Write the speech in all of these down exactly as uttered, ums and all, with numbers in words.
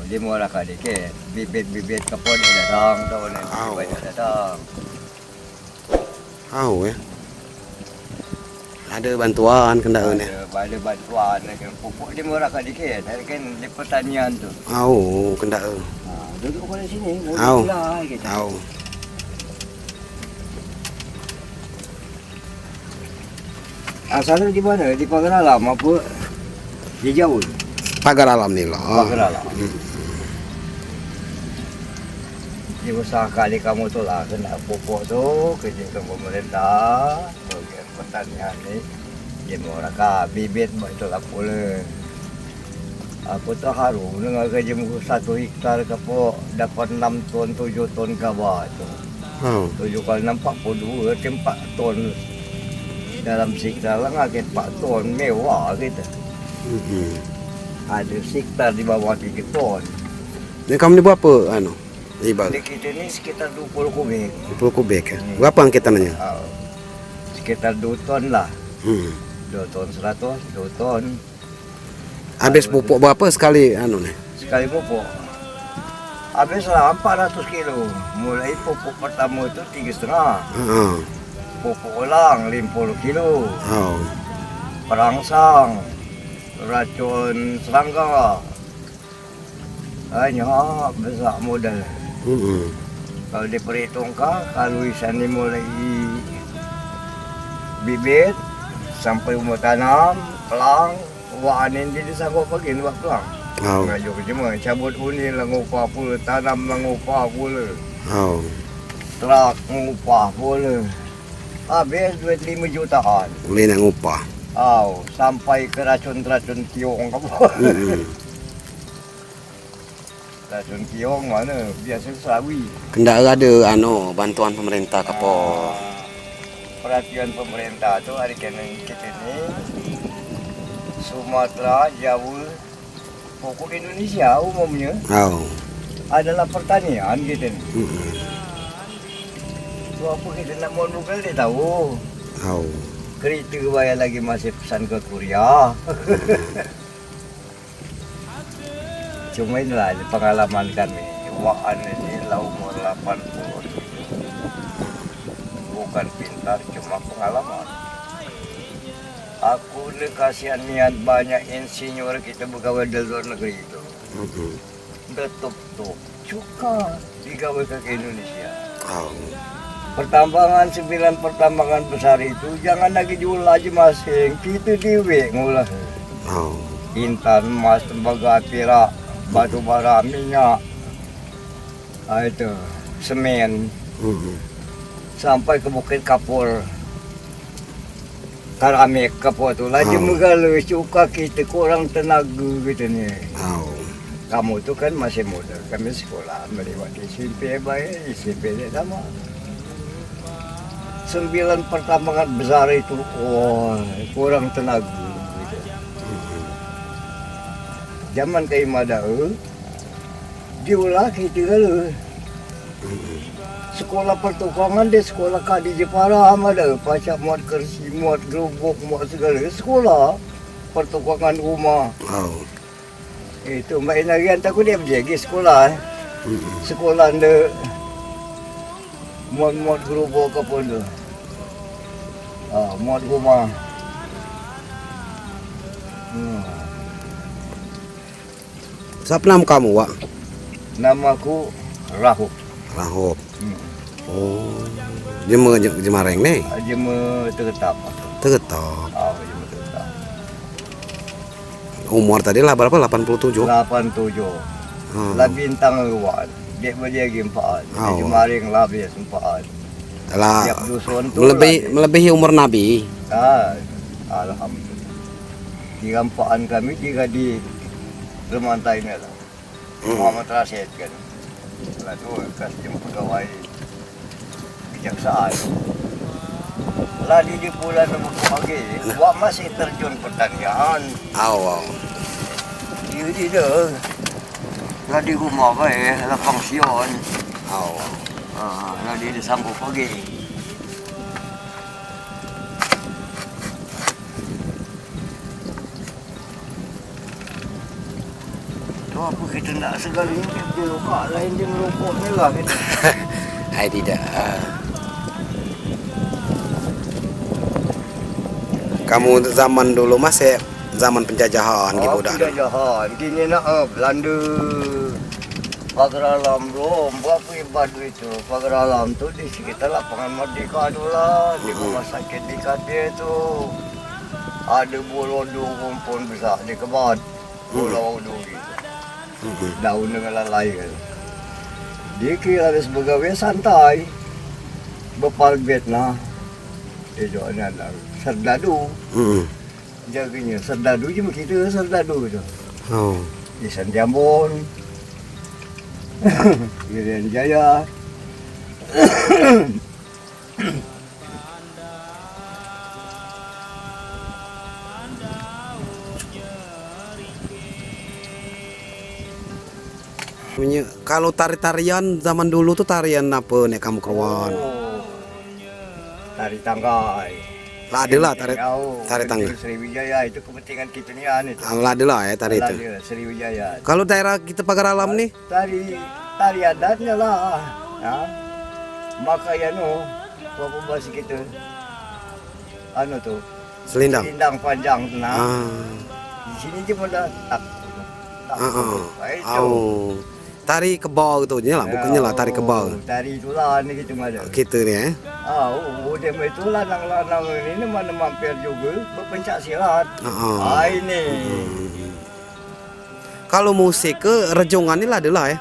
Limo raka dikit, bibit-bibit kepon datang, tahun ini. Au. Bibit datang. Au, eh. Ada bantuan kena ni. Ada, ada bantuan, ada pupuk limo raka dikit, ada kan di pertanian tu. Au, kena. Ha, duduk kat sini, au. Boleh pula, gitu. Au. Asal di mana? Di pagar alam apa di jauh? Pagar alam ni lah. Pagar alam. Hmm. Diusahakan di kamu tu lah, kena pupuk tu, kerja ke pemerintah, bahagian pertanian ni, dia murah ka, bibit, buat tu lah pula. Aku terharu dengar gaji muka satu hektar ke pok dapat enam ton, tujuh ton kaba tu. Hmm. Tujuh kali enam, empat puluh dua, ke empat ton. Dalam sehektar lah ngakai empat ton, mewah kita. Hmm. Ada sehektar di bawah tiga ton. Ni kamu ni berapa, anu, ibarat? Di kita ni sekitar dua puluh kubik. Dua puluh kubik, ya? Hmm. Berapa angkatan nya? Ah, sekitar dua ton lah. Hmm. Dua ton seratus, dua ton. Habis pupuk berapa sekali, anu ni? Sekali pupuk. Habislah empat ratus kilo. Mulai pupuk pertama tu tiga setengah. Ha. Pupuk ulang lima puluh kilo. Ha. Perangsang, racun serangga. Hanya besar modal. Mm-mm. Kalau diperhitungkan, kalau isan ni mulai bibit sampai umur tanam, pelang, wak anin jadi sanggup bagi wak pelang. Au. Ngajuk cuma cabut unil lah ngupah pula, tanam lah ngupah pula. Au. Terak ngupah pula. Habis duit lima jutaan. Boleh nak ngupah. Au, sampai ke racun-racun tiong apa. Mm-mm. Racun tiong mana? Biasa selawi. Kena ada, anu, bantuan pemerintah ke apo? Ah, perhatian pemerintah tu hari kini kita ni Sumatera, Jawa, pokok Indonesia umumnya. Au. Adalah pertanian kita ni. Mm-mm. Tu apa kita nak mau buka dia tahu. Au. Kereta bayar lagi masih pesan ke kuliah. Mm-mm. Cuma inilah pengalaman kami. Wak anin ni lah umur lapan puluh tujuh. Bukan pintar, cuma pengalaman. Aku ni kasihan niat banyak insinyur kita begawe di luar negeri itu. Mm-mm. Tetap tu. Suka digawe ke Indonesia. Au. Pertambangan, sembilan pertambangan besar itu, jangan lagi jual aja masing, kita dewek ngolah. Au. Intan, emas, tembaga, pirak, batu bara, minyak, ah, itu, semen. Mm-mm. Sampai ke Bukit Kapur. Keramik ke apa tu lah, au, cuma kalau suka kita kurang tenaga kita ni. Au. Kamu tu kan masih muda, kami sekolah melewati S M P baik, S M P dia sama. Sembilan pertambangan besar itu, wah, kurang tenaga kita. Mm-mm. Zaman kami ada, eh, diulah kita kalau. Mm-mm. Sekolah pertukangan deh, sekolah ka di Jepara amat deh, pacak muat kersi, muat gerobok, muat segala. Sekolah pertukangan rumah. Au. Itu, Mbak Inarian takut dia berjegi sekolah, eh. Mm-mm. Sekolah deh, muat-muat gerobok ke pun tu. Ah, muat rumah. Hmm. Siapa nama kamu, Wak? Nama aku Rahop. Rahop. Hmm. Oh. Jema, je-, Jemareng ni? Ah, Jema Tegetap. Tegetap. Ah, Jema Tegetap. Umur tadi lah berapa? Lapan puluh tujuh? Lapan tujuh. Hmm. Lah bintang luar. Dek beli lagi empat. Oh. Jemareng lah biasa empat. Lah, tiap dusun tu melebihi, lah, melebihi umur Nabi. Ah, alhamdulillah. Tiga empaan kami, tiga di Lemantai ni lah. Hmm. Muhammad Rashid kan. Lah tu, kas jemput pegawai kejaksaan. Lah di, di bulan nombor pagi, nah, wak masih terjun pertanian. Au, au. Di, di dah. Lah di rumah bae, lah pensiun. Au, au. Ah, lah di, di sanggup pagi. Apa kita nak segala ini, dia luka lain, dia merokok ni lah kita. Ai tidak. Ah. Kamu zaman dulu masih zaman penjajahan, oh, gitu, dah. Penjajahan. Kini nak, eh, Belanda. Pagar Alam belum, berapa hebat itu. Pagar Alam tu di sekitar Lapangan Merdeka tu lah, di rumah sakit di Kadir tu. Ada bulu dua rumpun besar di Kebat. Bulu dua gitu. Daun dengan lalai kan. Dia kira habis begawe santai. Bepalbet nah. Dia jawab ni anak serdadu. Jaganya serdadu je begitu, serdadu tu. Oh. Di Santiambon. Irian Jaya. Punya, kalau tari-tarian zaman dulu tu tarian apa nek kamu keruan? Oh. Tari tanggai. Lah ada lah tari, tari tanggai. Sriwijaya itu kepentingan kita ni, anu itu. Ah, lah ada lah ya tari itu. Lah ada, Sriwijaya. Kalau daerah kita Pagar Alam ni? Tari, tari adatnya lah. Ya. Maka ya no, apa bahasa kita? Anu tu. Selendang. Selendang panjang tu nah. Ah. Di sini je pun dah tak. Tak. Ah, ah. Itu. Au. Tari kebau tu je lah, bukannya lah tari kebau. Oh, tari itulah ni gitu mada. Gitu ni, eh. Ah, oh, oh, dia main itulah nang lanang ini mana mampir juga berpencak silat. Ah, ah. Ah, ini. Kalau musik ke rejongan ni lah ada lah, eh.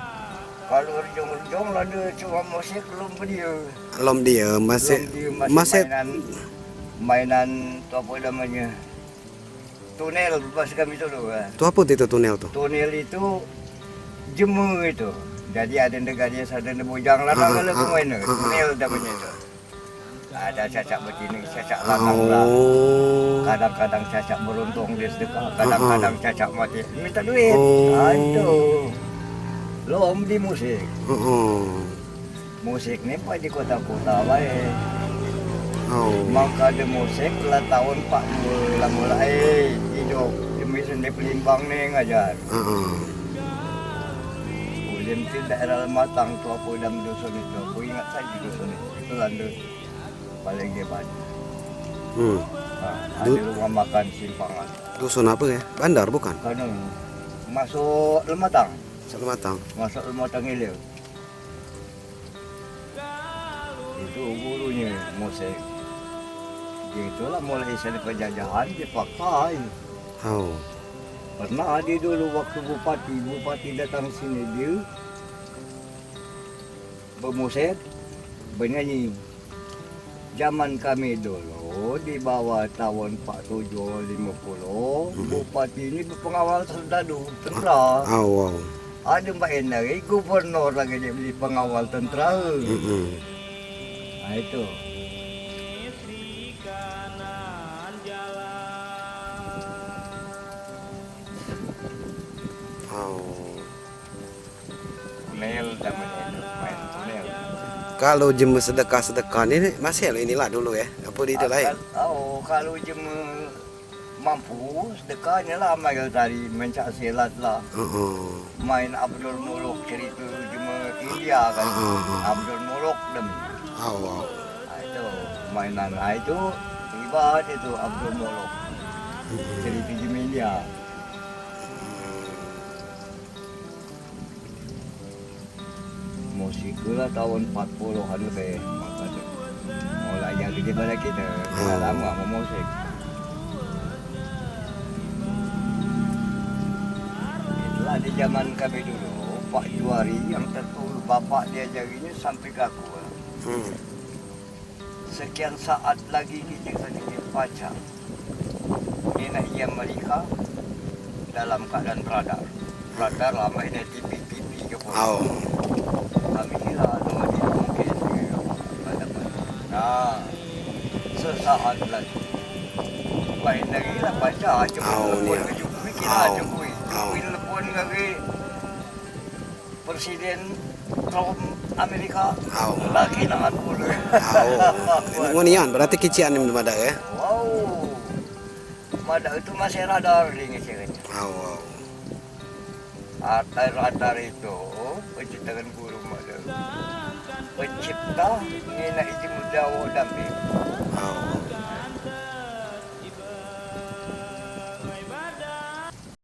Kalau rejong-rejong lah ada, cuma musik belum dia. Belum dia, masih, belum dia, masih masih mainan, mainan tu apa namanya? Tunel, bahasa kami tu, eh. Tu apa tu, tunel tu? Tunel itu jema itu. Jadi ada negara dia, ada bujang lah, ah, kalau ah, pemain tu. Ah, ah. Tunel namanya itu. Ada cacak betina, cacak lanang lah. Oh. Kadang-kadang cacak beruntung dia sedekah, kadang-kadang cacak mati minta duit. Oh. Ah, itu. Lom di musik. Oh. Musik ni pun di kota-kota bae. Oh. Maka di musik lah tahun empat puluh lah mulai hidup. Demi seni pelimbang ni ngajar. Heeh. Ulin tu daerah Lematang tu apa dalam dusun itu. Aku ingat saja dusun itu. Itu landu paling hebat. Hmm. Ha, ada rumah makan Simpangan. Dusun apa ya? Bandar bukan? Bukan. Masuk Lematang. Masuk Lematang. Masuk Lematang Hilir. Itu gurunya Mosek. Itulah mulai seni penjajahan dia pakai. Oh. Pernah ada dulu waktu bupati, bupati datang sini dia bermusik, bernyanyi. Zaman kami dulu di bawah tahun empat tujuh lima puluh, bupati ini berpengawal serdadu, tentera. Au, au. Ada mbak Endari, gubernur lagi dia beli pengawal tentera. Mm-mm. Nah, itu. Au. Tunel namanya itu, main tunel. Kalau jema sedekah-sedekah ni masih lah inilah dulu ya. Apa di itu lain? Kal-, oh, kalau jema mampu, sedekahnya lah, main tari, main cak silat lah. Heeh. Main Abdul Muluk cerita jema India kan. Heeh, heeh. Abdul Muluk dem. Au, au. Ah, itu mainan, ah, itu hebat itu Abdul Muluk. Heeh. Cerita jema India. Musik tu lah tahun empat puluhan lebih. Mulai jadi pada kita, hmm, lama memusik. Itulah di zaman kami dulu, Pak Juari yang tertulis, bapak diajarinya sampai ke aku. Hmm. Sekian saat lagi kita akan dibaca. Ini nak ia mereka dalam keadaan radar. Radar lama ini T V, T V ke pun. Au. Kami kira tu di mungkin. Nah, sesaat lagi. Baik lagi lah baca aja. Au, pun ni. Kami kira aja kui. Au. Kui telepon lagi. Presiden Trump Amerika. Au. Lagi nangan pula. Au. Ngoni yan, berarti kician ni mada ya? Wow. Mada itu masih radar dia ngecek. Au, au. Atar-atar itu, penciptaan guru mada. Pencipta, mina iti muda wo dambing.